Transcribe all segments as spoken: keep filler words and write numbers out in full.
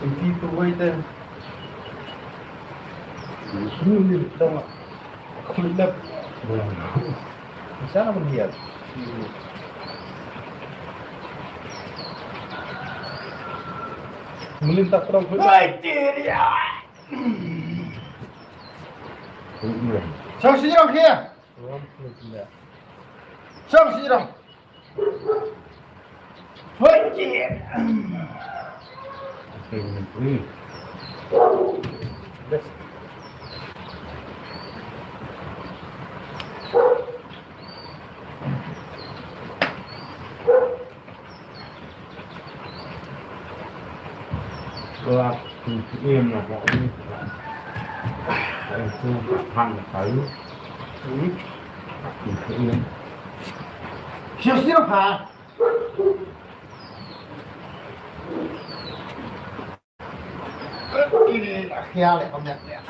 Em ti tu wei te. Sini ni dong. Kulit lep. Sana pun dia. Melintas terang kulit. Hai, dia. Sang sirong kia. Sang sirong. Hoy, kia. Tua, hmm, im na ko ni. Ko tu han kayu. Hmm. Hmm, im. Siap, siap, ha. Ini dah sial ya, kau lihat, lihat.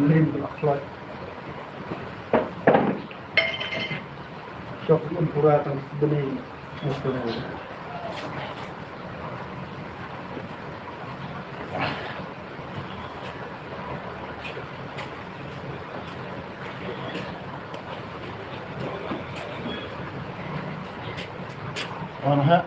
Lim ba khlot. Shok un pura tang bini. Wan ha.